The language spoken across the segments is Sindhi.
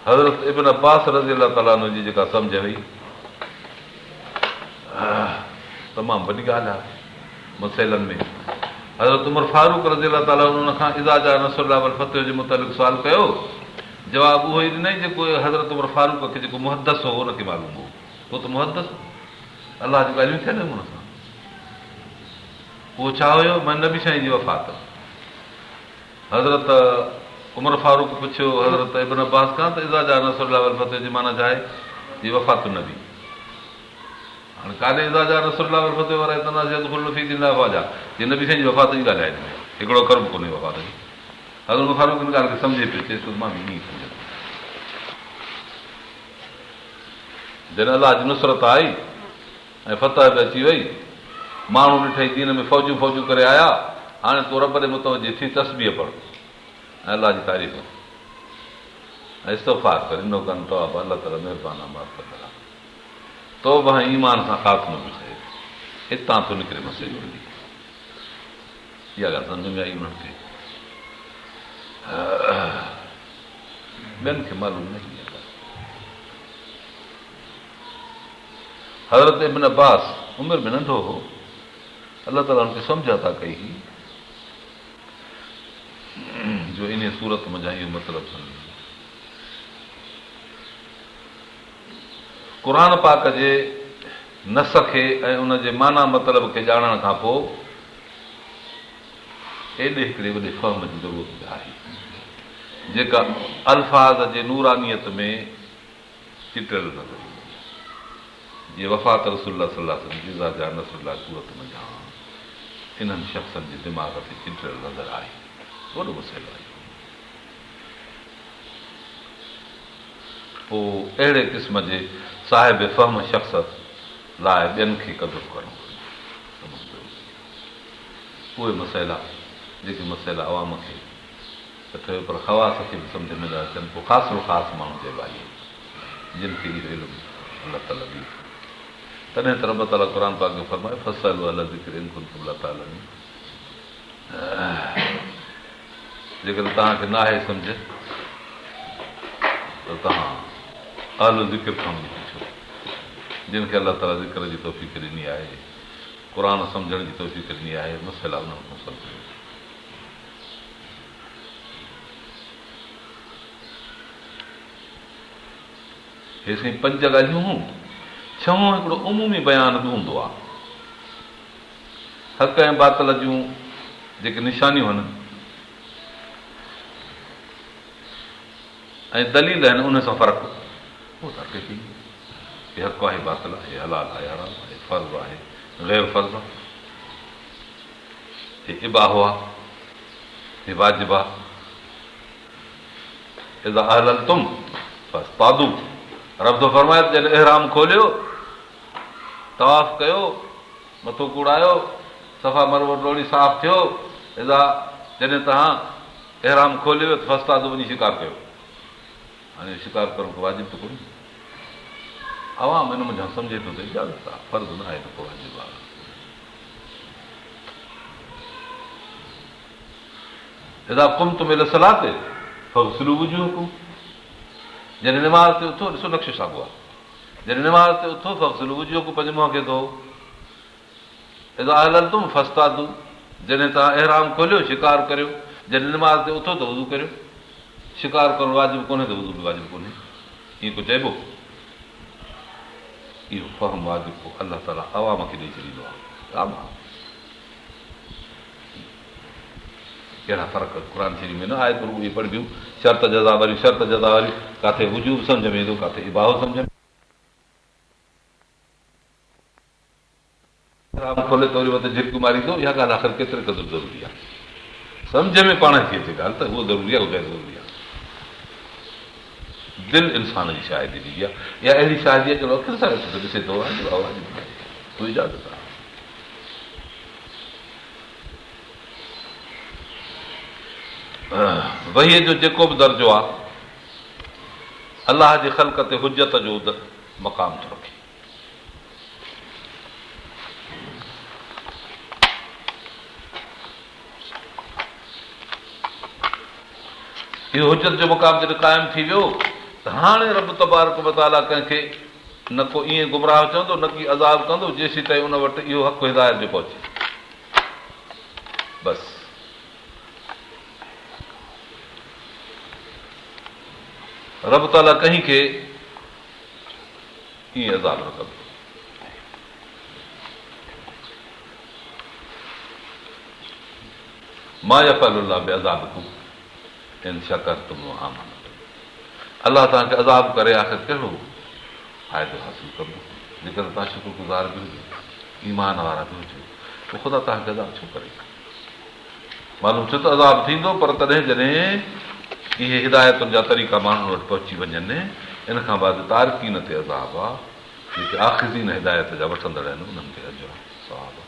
حضرت ابن عباس رضي الله تعالٰي عنه جي جيڪا سمجهه هئي تمام وڏي ڳالهه آهي مسئلن ۾. حضرت عمر فاروق رضي الله تعالٰي عنه ان کان اذا جاء نصر الله والفتح جي متعلق سوال ڪيو، جواب اهو ئي ڏنائين جيڪو حضرت عمر فاروق کي جيڪو محدث هو ان کي معلوم هو. هو ته محدث هو. الله جون ڳالهيون ٿيل هيون ان سان. اهو ڇا هيو؟ معنيٰ نبي سائين جي وفات. حضرت عمر فاروق پڇيو حضرت ابن عباس کان ته اذا جاء نصر الله والفتح جي معنيٰ ڇا آهي؟ چي وفات النبي. هاڻي ڪاڏي اذا جاء نصر الله والفتح ورأيت الناس يدخلون في دين الله افواجا چي نبي سائين جي وفات جي ڳالهه آهي هن ۾ هڪڙو اکر به ڪونهي وفات جي. حضرت عمر فاروق ان ڳالهه کي سمجهي پيو چيس ته مان به ائين ئي سمجهان ٿو. جڏهن الله جي نصرت آئي ۽ فتح به اچي وئي. ماڻهو ڏٺئي دين ۾ فوجون فوجون ڪري آيا. هاڻي تون رب ڏي متوجه ٿي تسبيح پڙهه ۽ الله جي تعريف ڪر ۽ استغفار ڪر انه ڪان توابا الله تعالي مهربان آهي معاف ڪندڙ آهي. توبه ۽ ايمان سان خاتمو به ٿئي. هتان ٿو نڪري مسئلو هلي. اها ڳالهه سمجهه ۾ آئي انهن کي. ٻين کي معلوم نه هئي اها ڳالهه. حضرت ابن عباس عمر ۾ ننڍو هو، الله تعاليٰ هن کي سمجهه عطا ڪئي هئي جو انهيء سورت منجهان اهو مطلب سمجهي. قرآن پاڪ جي نص کي ۽ ان جي معنيٰ مطلب کي ڄاڻڻ کان پوء ايڏي هڪڙي وڏي فهم جي ضرورت به آهي، جيڪا الفاظ جي نورانيت ۾ چٽيل نظر ايندي آهي، جيئن وفات رسول الله صلي الله عليه وسلم جي اذا جاء نصر الله سورت منجهان انهن شخصن جي دماغ تي چٽيل نظر آئي. وڏو مسئلو آهي اهو. پوء اهڙي قسم جي صاحب فهم شخص لاء ٻين کي قدر ڪرڻ گهرجي، تمام ضروري آهي. اهي مسئلا جيڪي مسئلا عوام کي ته ٺهيو پر خواص کي به سمجهه ۾ نه اچن پوء خاص الخاص ماڻهو چئبا اهي جن کي اهو علم الله تعاليٰ ڏئي ٿو تڏهن ته رب تعاليٰ قرآن پاڪ ۾ فرمايو فاسئلوا اهل الذڪر ان ڪنتم لا تعلمون جيڪڏهن توهان کي ناهي سمجهه ته توهان اهل ذڪر کان وڃي پڇو جن کي الله تعاليٰ ذڪر جي توفيق ڏني آهي قرآن سمجهڻ جي توفيق ڏني آهي مسئلا انهن کان سمجهو. هي سائين پنج ڳالهيون هيون. ڇهون هڪڙو عمومي بيان به هوندو آهي. حق ۽ باطل جون جيڪي نشانيون هن ۽ دليل آهن انهن سان فرق اهو ته هر ڪنهن کي ايندو. هي حق آهي باطل آهي، حلال آهي حرام آهي، فرض آهي غير فرض آهي. هي اباحو آ، هي واجب آ، اذا احللتم فاصطادوا رب ٿو فرمائي ته جڏهن احرام کوليو، طواف ڪيو، مٿو ڪوڙايو، صفا مروه ڊوڙي صاف ٿيو، اذا جڏهن توهان احرام کوليو ته فاصطادوا وڃي شڪار ڪيو. هاڻي شڪار ڪرڻ ڪو واجب ته ڪونهي. عوام ان منجهان سمجهي ٿو ته اجازت آ، فرض نه آهي نه ڪو واجب آ. اذا قمتم الي الصلوة فاغسلوا وجوهڪم جڏهن نماز تي اٿو ڏسو نقشو ساڳو آهي جڏهن نماز تي اٿو فاغسلوا وجوهڪم پنهنجي منهن کي ڌو اذا احللتم فاصطادوا جڏهن توهان احرام کوليو شڪار ڪريو جڏهن نماز تي اٿو ته وضو ڪريو شڪار ڪرڻ واجب ڪونهي ته وضو به واجب ڪونهي ائين ڪو چئبو اهو فهم واجب پوء الله تعاليٰ عوام کي ڏئي ڇڏيندو آهي. عام آهي. ڪهڙا فرق قرآن شريف ۾ نه آيتون رڳو اهي پڙهبيون شرط جزا واريون شرط جزا واريون ڪاٿي وجوب سمجهه ۾ ايندو ڪاٿي اباحو سمجهه ۾ احرام کولي ته وري مٿي جهرڪيون ماريندو، اها ڳالهه آخر ڪيتري قدر ضروري آهي؟ سمجهه ۾ پاڻ ٿي اچي ڳالهه ته اهو ضروري آهي اهو غير ضروري آهي. دل انسان جي شاهدي ڏيندي آهي. اها اهڙي شاهدي آهي جو اکين سان ويٺو ته ڏسي ٿو واجب آهي واجب ناهي تو اجازت آهي. وحيء جو جيڪو به درجو آهي الله جي خلق تي حجت جو مقام ٿو رکي. اهو حجت جو مقام جڏهن قائم ٿي ويو ته هاڻي رب تبارڪ وتعاليٰ ڪنهن کي نه ڪو ائين گمراهه چوندو نه ڪي عذاب ڪندو جيسيتائين ان وٽ اهو حق هدايت جو پهچي. بس. رب تعاليٰ ڪنهن کي ائين عذاب نه ڪندو. ما يفعل الله بعذابڪم ان شڪرتم وآمنتم الله توهان کي عذاب ڪري آخر ڪهڙو فائدو حاصل ڪندو جيڪڏهن توهان شڪر گذار به هجو ايمان وارا به هجو پوء خدا توهان کي عذاب ڇو ڪري؟ معلوم ٿيو ته عذاب ٿيندو پر تڏهن جڏهن اهي هدايتن جا طريقا ماڻهن وٽ پهچي وڃن ان کان بعد تارڪين تي عذاب آ جيڪي آخذين هدايت جا وٺندڙ آهن انهن تي اجر آ ثواب آ.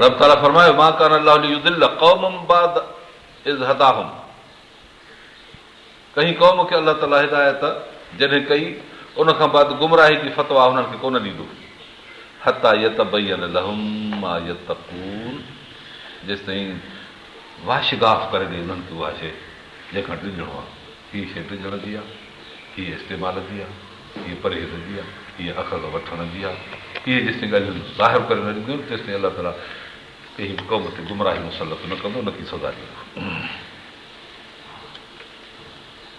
رب تعاليٰ فرمايو ما ڪان الله ليضل قوما بعد اذ هداهم ڪنهن قوم کي الله تعاليٰ هدايت جڏهن ڪئي ان کان بعد گمراهي جي فتويٰ هنن کي ڪونه ڏيندو حتيٰ يتبين لهم ما يتقون جيستائين واشگاف ڪري ڏئي انهن کي اها شيء جنهن کان ڊڄڻو آهي هيء شيء ڊڄڻ جي آهي، هيء استعمال جي آهي، هيء پرهيز جي آهي، هيء اخذ وٺڻ جي آهي. اهي جيستائين ڳالهيون ظاهر ڪري نه ڏينديون، تيستائين الله تعاليٰ ڪنهن به قوم تي گمراهي مسلط نه ڪندو، نڪي سزا ڏيندو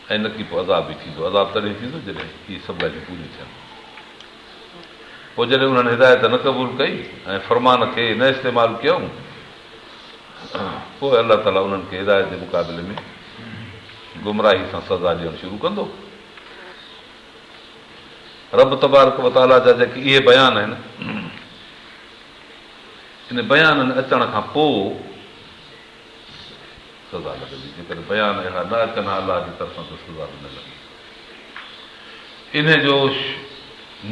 ۽ نڪي پوء عذاب به ٿيندو. عذاب تڏهن ٿيندو جڏهن اهي سڀ ڳالهيون پوريون ٿين. پوء جڏهن انهن هدايت نه قبول ڪئي ۽ فرمان کي نه استعمال ڪيائون، پوء الله تعاليٰ انهن کي هدايت جي مقابلي ۾ گمراهي سان سزا ڏيڻ شروع ڪندو. رب تبارڪ وتعاليٰ جا جيڪي اهي بيان آهن، ان بيانن اچڻ کان پوء سزا لڳندي. جيڪڏهن بيان اهڙا نه اچن ها الله جي طرفان ته سزا به نه لڳي. انهي جو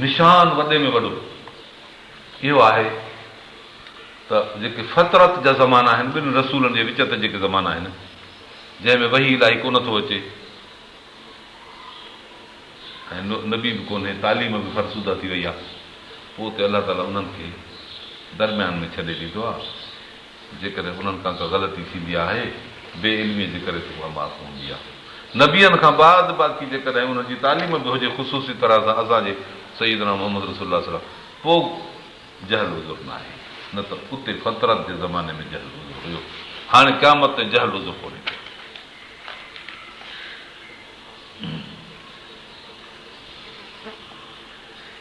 نشان وڏي ۾ وڏو اهو آهي ته جيڪي فترت جا زمانا آهن، ٻن رسولن جي وچ تي جيڪي زمانا آهن، جنهن ۾ وحي الاهي ڪونه ٿو اچي ۽ نبي به ڪونهي، تعليم به فرسوده ٿي وئي آهي، پوء اتي الله تعاليٰ انهن کي درميان ۾ ڇڏي ڏيندو آهي. جيڪڏهن انهن کان ڪا غلطي ٿيندي آهي، بي علميء جي ڪري ته اها معاف هوندي آهي. نبين کان بعد باقي جيڪڏهن انهن جي تعليم به هجي خصوصي طرح سان اسان جي سيدنا محمد رسول الله صلعم پوء جهل عذر ناهي نه ته اتي فترت جي زماني ۾ جهل عذر هيو هاڻي قيامت تائين جهل عذر ڪونهي ڪو.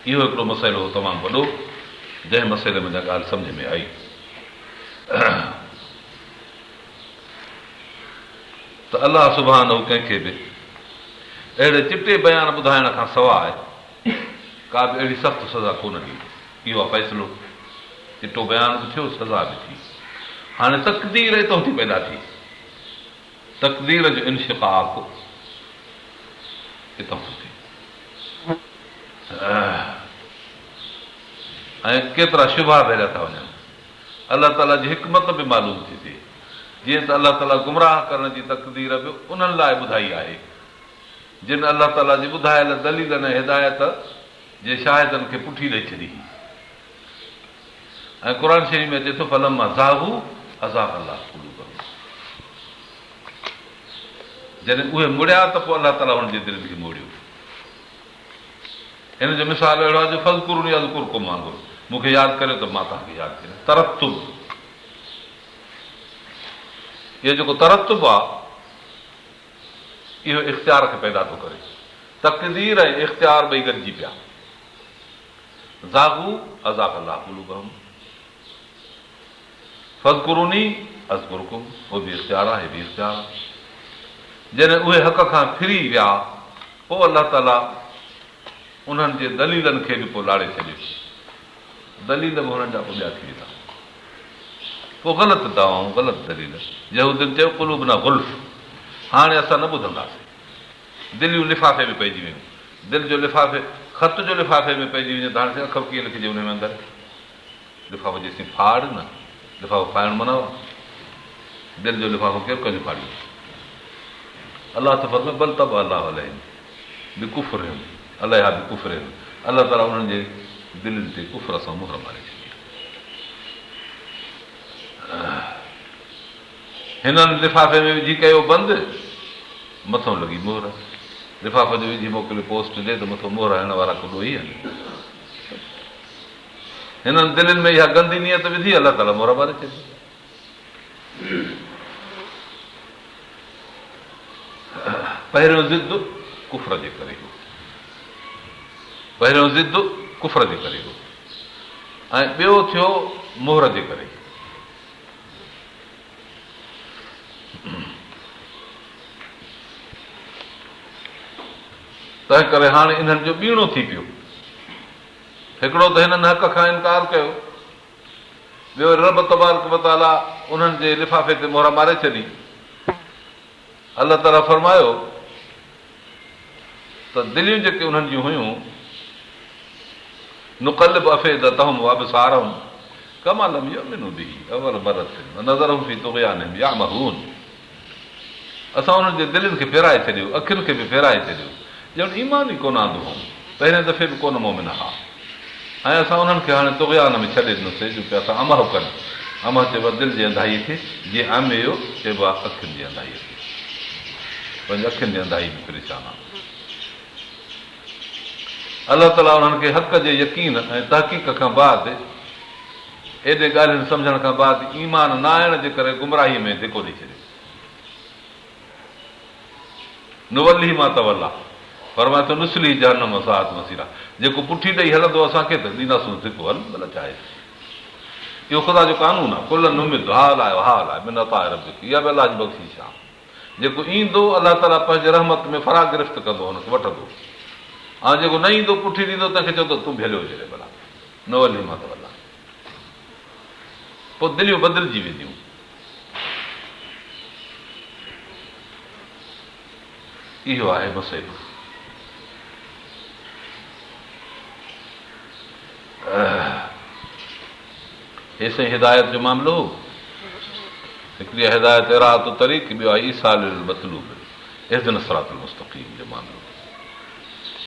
اهو هڪڙو مسئلو هو تمام وڏو جنهن مسئلي منجهان ڳالهه سمجهه ۾ آئي ته الله سبحانه ڪنهن کي به اهڙي چٽي بيان ٻڌائڻ کان سواء ڪا به اهڙي سخت سزا ڪونه ڏيندو. اهو آهي فيصلو. چٽو بيان به ٿيو، سزا به ٿي. هاڻي تقدير اتان ٿي پيدا ٿئي. تقدير جو انشقاق اتان ٿو ٿئي. ۽ ڪيترا شبها به هليا ٿا وڃن. الله تعاليٰ جي حڪمت به معلوم ٿي ٿئي. جيئن ته الله تعاليٰ گمراهه ڪرڻ جي تقدير به انهن لاء ٻڌائي آهي، جن الله تعاليٰ جي ٻڌايل دليلن ۽ هدايت جي شاهدن کي پٺي ڏئي ڇڏي هئي. ۽ قرآن شريف ۾ اچي ٿو فلما زاغوا ازاغ الله قلوبهم جڏهن اهي مڙيا ته پوء الله تعاليٰ هن جي دلين کي موڙيو. ان جو مثال اهڙو آهي جو فاذڪروني اذڪرڪم وانگر مون کي ياد ڪريو ته مان توهان کي ياد ڪريان. ترتب اهو جيڪو ترتب آهي اهو اختيار کي پيدا ٿو ڪري. تقدير ۽ اختيار ٻئي گڏجي پيا. زاغوا ازاغ الله قلوبهم فاذڪروني اذڪرڪم هو به اختيار آهي هي به اختيار آهي. جڏهن اهي حق کان ڦري ويا پوء الله تعاليٰ انهن جي دليلن کي به پوء لاڙي ڇڏيو. دليل به هنن جا پوء ٻيا ٿي ويندا. پوء غلط دعوائون، غلط دليل. يهودين چيو قلوبنا غلف هاڻي اسان نه ٻڌنداسين. دليون لفافي ۾ پئجي ويون. دل جو لفافي خط جو لفافي ۾ پئجي وڃي ته هاڻي سائين اکر ڪيئن لکجي انهي ۾ اندر؟ لفافو جيسين ڦاڙ نه، لفافو ڦاڙڻ منع آهي. دل جو لفافو ڪير ڪنهن جو ڦاڙيندو؟ الله ٿو فرمائي بل طبع الله عليهم بڪفرهم عليها بڪفرهم الله تعاليٰ انهن جي دلين تي ڪفر سان مهر ماري ڇڏي آهي. هنن لفافي ۾ وجهي ڪيو بند، مٿئون لڳي مهر. لفافو جو وجهي موڪليو پوسٽ ڏي ته مٿئون مهر هڻڻ وارا ڪو ڏوهي آهن. هنن دلين ۾ اها گندي نيت وڌي، الله تعاليٰ مهر ماري ڇڏي. پهريون ضد ڪفر جي ڪري هو. پهريون ضد ڪفر جي ڪري هو ۽ ٻيو ٿيو مهر جي ڪري. تنهن ڪري هاڻي انهن جو ٻيڻو ٿي پيو. هڪڙو ته هنن حق کان انڪار ڪيو، ٻيو وري رب تبارڪ وتعاليٰ انهن جي لفافي تي مهر ماري ڇڏي. الله تعاليٰ فرمايو ته دليون جيڪي انهن جون هيون، نقلب افئدتهم وابصارهم ڪما لم يؤمنوا به اول مرة ونذرهم في طغيانهم يعمهون اسان انهن جي دلين کي ڦيرائي ڇڏيو، اکين کي به ڦيرائي ڇڏيو، ڄڻ ايمان ئي ڪونه آندو هئائون، پهرين دفعي به ڪونه مؤمن ها ۽ اسان انهن کي هاڻي طغيان ۾ ڇڏي ڏنوسي جو پيا ٿا عمه ڪن، عمه چئبو آهي دل جي انڌائيء کي، جيئن عمي چئبو آهي اکين جي انڌائيء کي، پنهنجي اکين جي انڌائي ۾ پريشان آهن. الله تعاليٰ انهن کي حق جي يقين ۽ تحقيق کان بعد ايڏي ڳالهين سمجهڻ کان بعد ايمان نه آڻڻ جي ڪري گمراهي ۾ ڌڪو ڏئي ڇڏيو. نوليه ما توليٰ فرمائي ٿو نصليه جهنم وساءت مصيرا جيڪو پٺي ڏئي هلندو اسان کي ته ڏينداسونس ڌڪو هل ڀلا چاهي اهو خدا جو قانون آهي ڪلا نمد هؤلاء وهؤلاء من عطاء ربڪ اها به الله جي بخشش آهي جيڪو ايندو الله تعاليٰ پنهنجي رحمت ۾ فرا گرفت ڪندو هن کي وٺندو ۽ جيڪو نه ايندو پٺي ڏيندو تنهن کي چوندو تون به هليو وڃ ڀلا نوليه ما توليٰ پوء دليون بدلجي وينديون. اهو آهي مسئلو. هي سائين هدايت جو معاملو هو. هڪڙي آهي هدايت اراءة الطريق ٻيو آهي ايصال المطلوب اهدنا الصراط المستقيم جو معاملو.